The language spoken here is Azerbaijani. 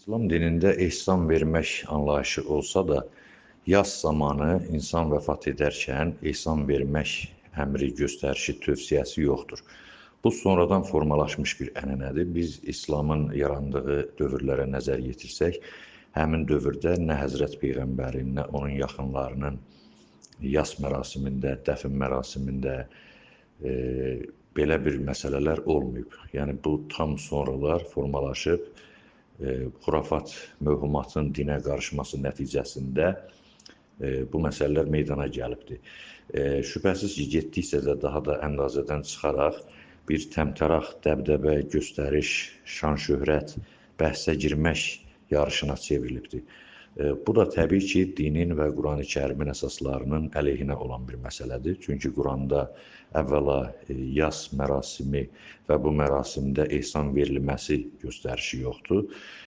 İslam dinində ehsan vermək anlayışı olsa da, yas zamanı insan vəfat edərkən ehsan vermək əmri, göstərişi, tövsiyəsi yoxdur. Bu sonradan formalaşmış bir ənənədir. Biz İslamın yarandığı dövrlərə nəzər yetirsək, həmin dövrdə nə Həzrət Peyğəmbərin, nə onun yaxınlarının yas mərasimində, dəfn mərasimində belə bir məsələlər olmayıb. Yəni bu tam sonralar formalaşıb, xurafat, mövhumatın dinə qarışması nəticəsində bu məsələlər meydana gəlibdir. Şübhəsiz ki, getdikcə də daha da əndazədən çıxaraq bir təmtəraq, dəbdəbə, göstəriş, şan-şöhrət, bəhsə girmək yarışına çevrilibdir. Bu da təbii ki, dinin və Qurani-Kərimin əsaslarının əleyhinə olan bir məsələdir. Çünki Quranda əvvəla yas mərasimi və bu mərasimdə ehsan verilməsi göstərişi yoxdur.